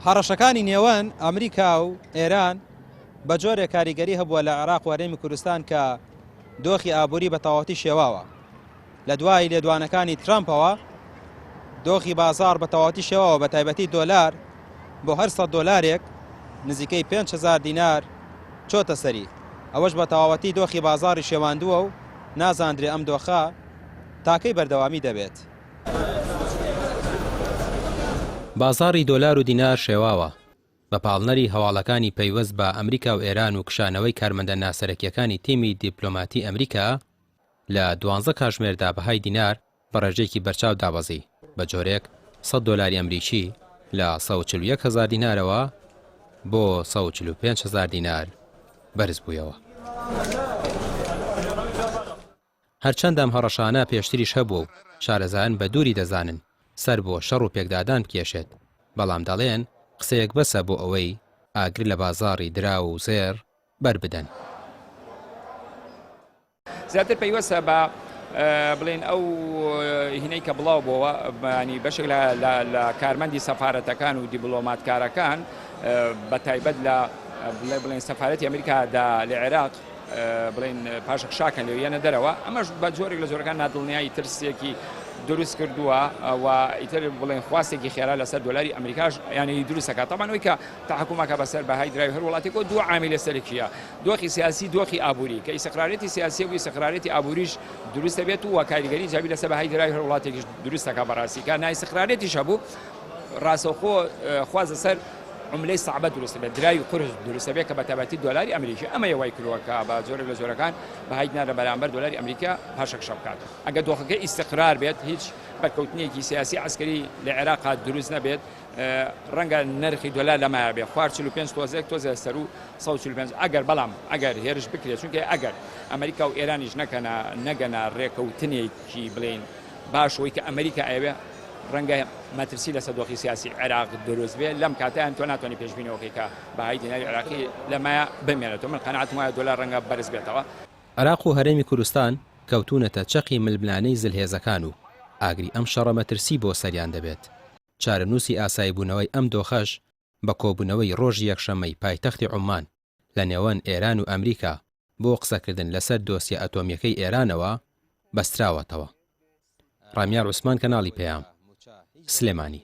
هەڕەشەکانی نێوان ئەمریکا و ئێران بە جۆرێک کاریگەری هەبووە لە عێراق و هەرێمی کوردستان کە دۆخی ئابووری بە تەواوەتی شێواوە. لە دوای لێدوانەکانی ترامپەوە دۆخی بازاڕ بە تەواوەتی شێواوە بە تایبەتی دۆلار بۆ هەر 100 دۆلارێک نزیکەی 5000 دینار چۆتە سەری ئەوەش بە تەواوەتی دۆخی بازاڕی شێواندووە و نازاندرێ ئەم دۆخە تاکەی بەردەوامی دەبێت. بازاڕی دۆلار و دینار شێواوە، بە پاڵنەری هەواڵەکانی پەیوەست بە ئەمریکا و ئێران و کشانەوەی کارمەندە ناسەرەکییەکانی تیمی دیپلۆماتی ئەمریکا، لە دوانزە کاژمێردا بەهای دینار بە ڕێژەیەکی بەرچاو دابەزی، بە جۆرێک سەد دۆلاری ئەمریکی لە 141 هەزار دینارەوە بۆ 145 هەزار دینار بەرزبوویەوە. هەرچەندە ئەم هەڕەشانە پێشتریش هەبووە و شارەزایان بە دووری دەزانن سەر بۆ شەڕ و پێکدادان بکێشێت، بەڵام دەڵێن قسەیەک بەسە بۆ ئەوەی ئاگر لە بازاڕی دراو و زێڕ بەر بدەن. زیاتر پەیوەستە بە بڵێن ئەو هینەی کە بڵاو بۆوە ینی بەشێک لە کارمەندی سەفارەتەکان و دیبلۆماتکارەکان بە تایبەت لە بڵێ بڵێن سەفارەتی ئەمریکادا لە عێراق بڵێن پاشەکشاکەن لێ یەنە دەرەوە ئەمەش بە جۆرێک لە جۆرەکان نادڵنیایی ترسێکی دروست کردووە و ئیتر بڵێن خواستێکی خێرا لەسەر دۆلاری ئەمریکاش ینی دروستەکە تەمان کە تحکومەکە بەسەر بەهای دراوی هەر وڵاتێک و دوو عامیلە سەرەکیە دۆخی سیاسی دۆخی ئابووری کە ئیسقرارێتی سیاسی و ئیسقرارێتی ئابووریش دروست دەبێت و کاریگەری جابی لەسەر بەهای دراوی هەر وڵاتێکیش دروست دەکات بەڕاستی کە نایسقرارێتیش هەبوو ڕاستەوخۆ خواز لەسەر عملەی سەعبە دروست دەبێت دراوی قورس دروست دەبێت کە بە تایبەتی دۆلاری ئەمریکی ئەمەیە وای کردووە کە بە جۆرێک لە جۆرەکان بەهای دینار لە بەرامبەر دۆلاری ئەمریکا پاشەکشە بکات ئەگەر دۆخەکە ئیستقرار بێت هیچ بەرکەوتنێکی سیاسی عەسکەری لە عێراقا دروست نەبێت ڕەنگە نرخی دۆلار لەمایە بێ خوار 45 تۆزێک تۆزێ سەرو 145 ئەگەر بەڵام ئەگەر هێرش بکرێت چونکە ئەگەر ئەمریکا و ئێرانیش نەکەنە نەگەنە ڕێکەوتنێکی بڵێین باش ئەوەی کە ئەمریکا ئەیەوێ ڕەنگە مەترسی لەسەر دۆخی سیاسی عێراق دروست بێ لەم کاتیان تۆ ناتوانانی پێشبینەوەکەی کە بەهای دیناری عێراقی لەمایە بمێنێتەوە من قەناعەتم وایە دۆلار ڕەنگە بەرز بێتەوە. عێراق و هەرێمی کوردستان کەوتوونەتە چەقی ململانێی زلهێزەکان و ئاگری ئەم شەڕە مەترسی بۆ سەریان دەبێت. چارەنووسی ئاساییبوونەوەی ئەم دۆخەش بە کۆبوونەوەی ڕۆژی یەکشەممەی پایتەختی عوممان لە نێوان ئێران و ئەمریکا بۆ قسەکردن لەسەر دۆسیە ئەتۆمییەکەی ئێرانەوە بەستراوەتەوە. ڕامیار عوسمان کەناڵی پەیام، سلێمانی.